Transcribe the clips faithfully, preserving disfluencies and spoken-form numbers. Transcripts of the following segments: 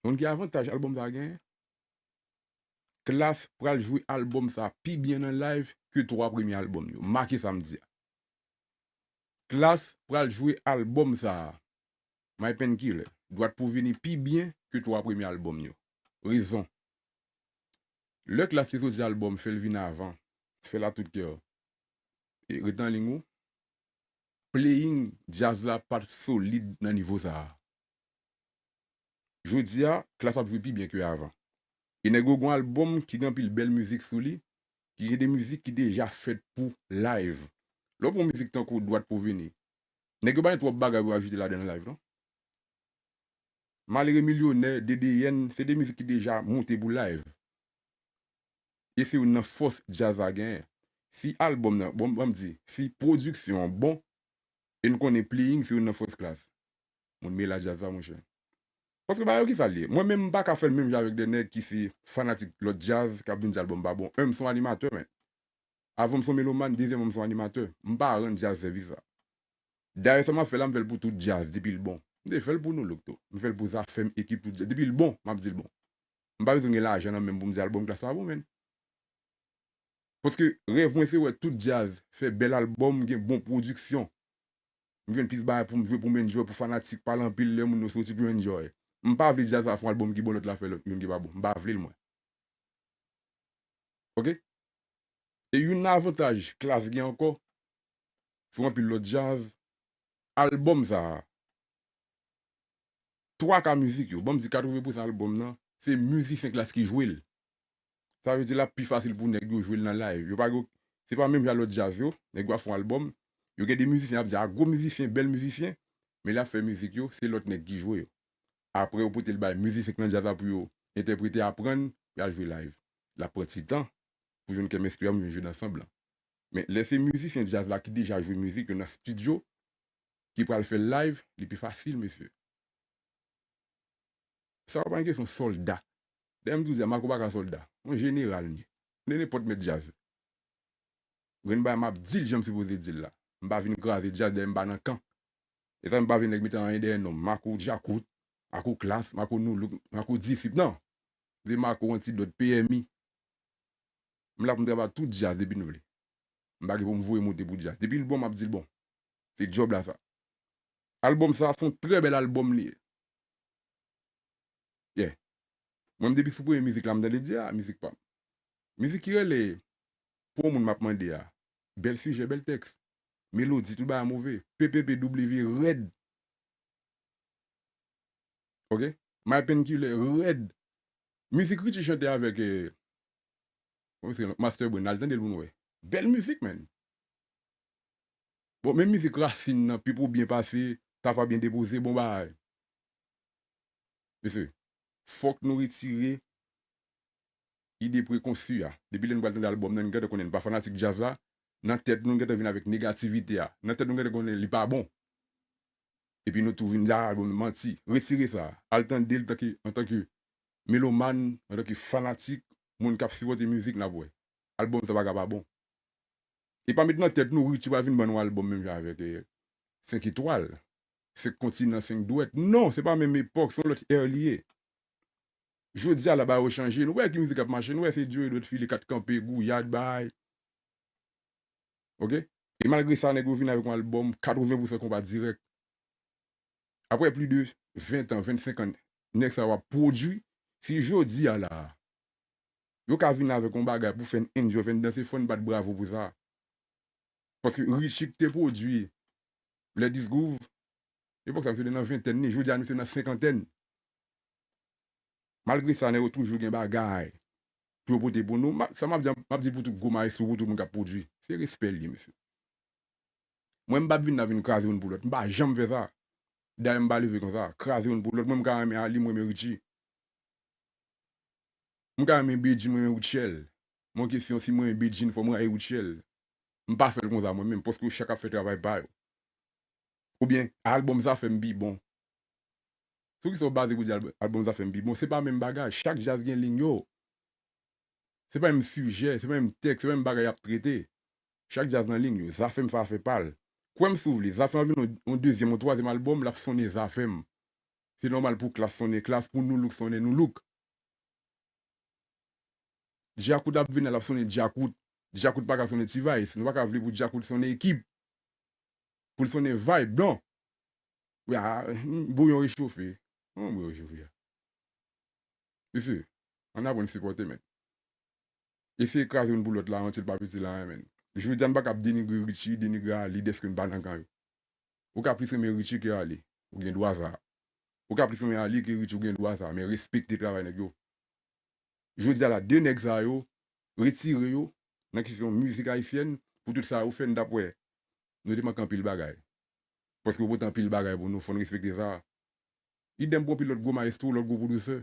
Konn ki avantaj albòm sa a genyen? Klass pral jwe albòm sa a pi byen nan live ke twa premye albòm yo. Make sa m di a. Klass pral jwe albòm sa a, My Painkiller, Dwat pou Vini, pi byen ke twa premye albòm yo. Rezon. Lè Klass te soti albòm, fè l vin avan, fè l a tout kè w. E ret nan liy ou. Playing djaz la pa t solid nan nivo sa a. Jodi a, Klass ap jwe pi byen ke avan. E nèg yo gen yon albòm ki gen anpil bèl mizik sou li, ki gen de mizik ki deja fèt pou live. Lè w pran yon mizik tankou Dwat pou Vini, nèg yo pa gen twòp bagay pou yo ajoute ladan nan live, non. Malere Milyonè, D D N, se de mizik ki deja monte pou live. E se youn nan fòs djaz la genyen. Si albòm nan, bon, ban m di, si pwodiksyon an bon, e n konnen playing se youn nan fòs Klass. Moun mele a djaz la, monchè. Paske bagay yo ki sa l ye. Mwen menm, m pa ka fè l menm jan avèk de nèg ki se fanatik lòt djaz, k ap vin di albòm pa bon. Un, m se yon animatè, men. Avan m se yon melomàn, dezyèmman, m se yon animatè. M pa rann djaz sèvis sa. Dayè, sa m ap fè la, m fè l pou tout djaz, depi l bon. M te fè l pou Nou Look tou. M fè l pou Zafèm, ekip tout djaz. Depi l bon, m ap di l bon. M pa bezwen gen lajan nan men m pou m di albòm Klass pa bon, menn. Paske rèv mwen se wè tout djaz fè bèl albòm, gen bon pwodiksyon. M jwenn plis bagay pou m jwe, pou m enjoy, pou fanatik pale anpil lè moun yo soti pou yo enjoy. M pa vle djaz la fè yon albòm ki bon, lòt la fè lòt youn ki pa bon. M pa vle l, mwen. Oke? E youn nan avantaj Klass gen ankò, sou anpil lòt djaz, albòm sa a, twa ka mizik yo, ban m di katreven pousan albòm nan, se mizisyen Klass ki jwe l. Sa vle di l ap pi fasil pou nèg yo jwe l nan live. Yo pa gen, se pa menm jan lòt djaz yo, nèg yo ap fè yon albòm, yo gen de mizisyen, y ap di a gwo mizisyen, bèl mizisyen, men lè y ap fè mizik yo, se lòt nèg ki jwe yo. Apre yo pote l bay mizisyen k nan djaz la pou yo entèprete, aprann, y al jwe live. L ap pran ti tan pou jwenn kèmestri a, pou jwenn jwe nan sanblan. Men lè se mizisyen djaz la ki deja jwe mizik yo nan estidyo, ki pral fè l live, li pi fasil, mesye. Sa pa yon kesyon sòlda. Dayè m toujou di a, Marco pa ka sòlda. Yon jeneral m ye. M te nenpòt mèt djaz. Grenn bagay m ap di l jan m sipoze di l la. M pa vin kraze djaz dayè m pa nan kan. E sa m pa vle nèg mete anyen dèyè non m. Marco Djakout, Marco Klass, Marco Nou Look, Marco Disip. Non. Se Marco Antidòt, P M I. M la pou m travay tout djaz depi nou vle. M pa gen pou m voye monte pou djaz. Depi l bon, m ap di l bon. Se djòb la sa. Albòm sa, se yon trè bèl albòm li ye. Yeah. Mwen, m depi sou premye mizik la, m tande, m di, a, mizik pa m. Mizik ki rele Pou yon moun m ap mande a. Bèl sijè, bèl tèks. Melodi, tout bagay move. P P P W rèd. Oke? My Painkiller rèd. Mizik Richie chante avèk, eh, kòman se, Master Brain, al tande l pou nou wè. Bèl mizik, man. Bon, men mizik Rasin nan, Pipo byen pase, Tafa byen depoze, bon bagay. Mesye, fòk nou retire ide prekonsi a. Depi lè nou pral tande albòm nan, nou gentan konnen nou pa fanatik djaz la. Nan tèt nou, nou gentan vin avèk negativite a. Nan tèt nou, nou gentan konnen li pa bon. Epi nou tou vin di, a, albòm manti. Retire sa. Al tande l tanke, antanke melomàn, antanke fanatik, moun k ap sipòte mizik, n ap wè. Albòm sa pa ka pa bon. E pa met nan tèt nou, Richie pral vin ban nou albòm menm jan avèk, eh, Senk Etwal, Senk Kontinan, Senk Dwèt. Non, se pa menm epòk, se yon lòt è li ye. Jodi a la, bagay yo chanje. Nou wè ki mizik ap mache, nou wè se Dyoye Dwèt File, Kat Kanpe, Gouyad, bay. Oke? E malgre sa, nèg yo vin avèk yon albòm katreven pousan konpa dirèk. Apre plis de ven an, vennsenk an, nèg sa yo ap pwodui, si jodi a la, yo ka vin avèk yon bagay pou fè n enjoy, fè n danse, fò n bat bravo pou sa. Paske Richie ki te pwodui Lè Dis Groove, epòk sa, misye te nan ventèn li, jodi a, misye nan senkantèn. Malgre sa, nèg yo toujou gen bagay pou yo pote pou nou. Ma-, sa m ap di, m ap di pou tout gwo mayestwo, pou tout moun k ap pwodui. Se respè l ye, mesye. Mwen, m p ap vin la vin kraze youn pou lòt. M pa janm fè sa. Dayè, m pa leve konsa. Kraze youn pou lòt. Mwen, m ka renmen Ali, m renmen Richie. M ka renmen Bedjine, m renmen Rutshelle. Mwen, kesyon si mwen renmen Bedjine, fò m rayi Rutshelle. M pa fè l konsa mwen menm, paske yo chak ap fè travay pa yo. Oubyen, albòm Zafèm pi bon. Sou kisa w baze pou di alb-, albòm Zafèm pi bon? Se pa menm bagay. Chak djaz gen liy yo. Se pa menm sijè, se pa menm tèks, se pa menm bagay y ap trete. Chak djaz nan liy yo. Zafèm fè afè pa l. Kwè m si w vle, Zafèm ap vin yon, yon dezyèm, yon twazyèm albòm, l ap sonnen Zafèm. Se nòmal pou Klass sonnen Klass, pou Nu Look sonnen Nu Look. Djakout ap vini, l ap sonnen Djakout. Djakout pa ka sonnen T-Vice. Nou pa ka vle pou Djakout sonnen Ekip. Pou l sonnen Vibe, non. Wi, a, bouyon rechofe. An, bouyon rechofe a. Mesye, ann aprann sipòte, men. Eseye kraze youn pou lòt la, antil pa piti la, men. Jodi a, n pa ka ap denigre Richie, denigre Ali, dèske n pa nan kan yo. Ou ka plis renmen Richie ke Ali. Ou gen dwa sa. Ou ka plis renmen Ali ke Richie, ou gen dwa sa. Men respekte travay nèg yo. Jodi a la, de nèg sa yo, retire yo nan kesyon mizik ayisyèn, pou tout sa yo fè, n t ap wè. Nou te manke anpil bagay. Paske yo pote anpil bagay pou nou, fò n respekte sa. Idèm pou anpil lòt gwo mayestwo, lòt gwo pwodwisè.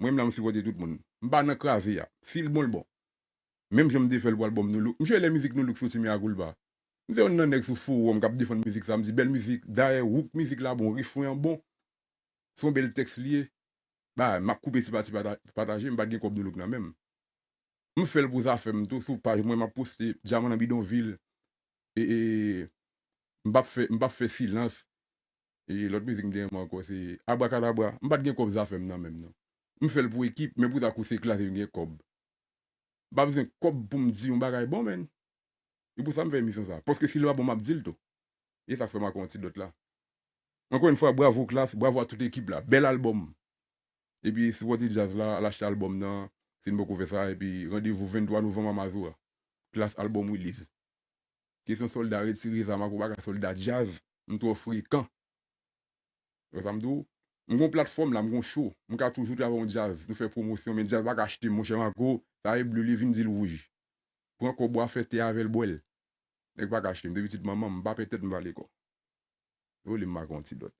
Mwen menm la, m sipòte tout moun. M pa nan kraze a. Si l bon, l bon. Menm jan m te fè l pou albòm Nu Look. M chèche lè mizik Nu Look soti, Mea Culpa. M se youn nan nèg sou fowòm k ap defann mizik sa. M di bèl mizik. Dayè, wouk mizik la bon, refren an bon. Se yon bèl tèks li ye. Ba, m ap koupe ti pati pata-, pataje, m pa t gen kòb Nu Look nan men m. M fè l pou zafè m tou, sou paj mwen, m ap poste Dyaman nan bidonvil. E, e, m p ap fè, m p ap fè silans. E lòt mizik m te renmen ankò, se Abrakadabra. M pa t gen kòb zafè m nan men m, non. M fè l pou Ekip, men pou sa kou se Klass m gen kòb. M pa bezwen kòb pou m di yon bagay bon, menn. E pou sa m fè emisyon sa. Paske si l pa bon, m ap di l tou. E sa k fè m ak yon ti dòt la. Ankò yon fwa, bravo Klass, bravo a tout ekip la. Bèl albòm. Epi sipòte djaz la, al achte albòm nan, si n poko fè sa, epi randevou venntwa novanm a Mazora. Klass albòm release. Kesyon sòlda retire zam ak ou pa ka sòlda djaz, m twò frekan. Wè sa m di w? M gon platfòm la, m gon show. M ka toujou travay yon djaz, nou fè pwomosyon, men djaz pa ka achte m, monchè Marco, sa e ble li vin di l wouj. Pran kòb ou a fè te avè l bwè l. Nèg pa ka achte m, depi pitit manman m, m pa pè tèt m vale kò. Yo li m make yon ti dòt.